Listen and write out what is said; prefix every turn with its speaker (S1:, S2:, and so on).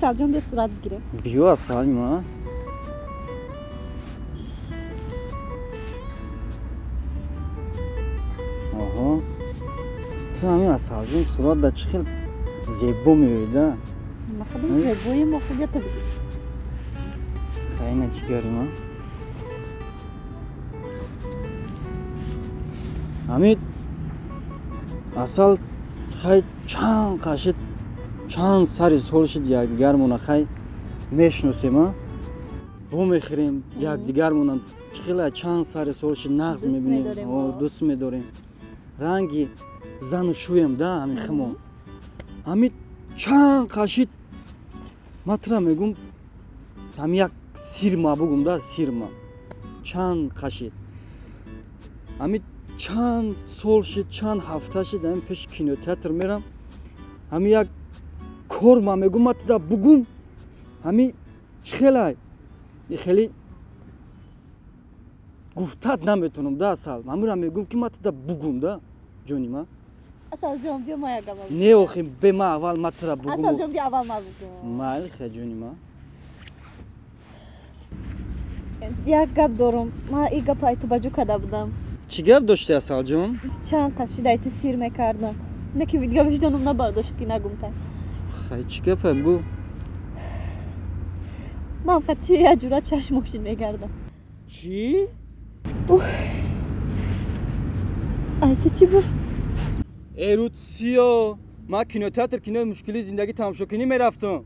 S1: Асалҷон, биё сурат бигирем.
S2: Биё, асали ма. Оҳо, ту ҳамин, Асалҷон, сурат да чӣ хел зебо меоӣ да.
S1: Ма худам зебоем охи, биё ту бигир.
S2: Хайна, ҷигари ма, ҳамин асал, хай, чанд қашид, чанд сари сол шид, якдигармона хай мешиносем, а вомехӯрем якдигармона, хела чанд сари сол шид, нағз мебинем, дӯст медорем, ранги зану шӯем да. Ҳамин химо ҳамин чанд қашид, ма тура мегум, ҳамин як сирма бугум да, сирма чанд қашид, ҳамин чанд сол шид, чанд ҳафта шид, ҳамин пеши кинотеатр мерам, ҳамин як кор ма мегум, ма туда бугум, ҳамин хелай хеле гуфтат наметонам да, асал, ҳамира мегум, ки ма туда бугум да, ҷони ма.
S1: Асалҷон, биё, ма як гап.
S2: Не, охи, бе ма аввал ма тура бугум.
S1: Асалҷон, биё, аввал ма бугум.
S2: Майли, хе, ҷони ма.
S1: Як гап дорум, ма и гапа ай ту ба ҷӯ карда будам.
S2: Чӣ гап дошти, Асалҷон?
S1: Чанд қашид ай ту сир мекардам, не ки дига виҷдонам набардошт, ки нагумта.
S2: Хай, чӣ гапа, гӯ.
S1: Ман қати як ҷура чашм мошин мегардам.
S2: Чӣ?
S1: Ай ту чӣ буд?
S2: Эрудсиё, ман кинотеатр кинои «Мушкили зиндагӣ» тамошокунӣ мерафтам.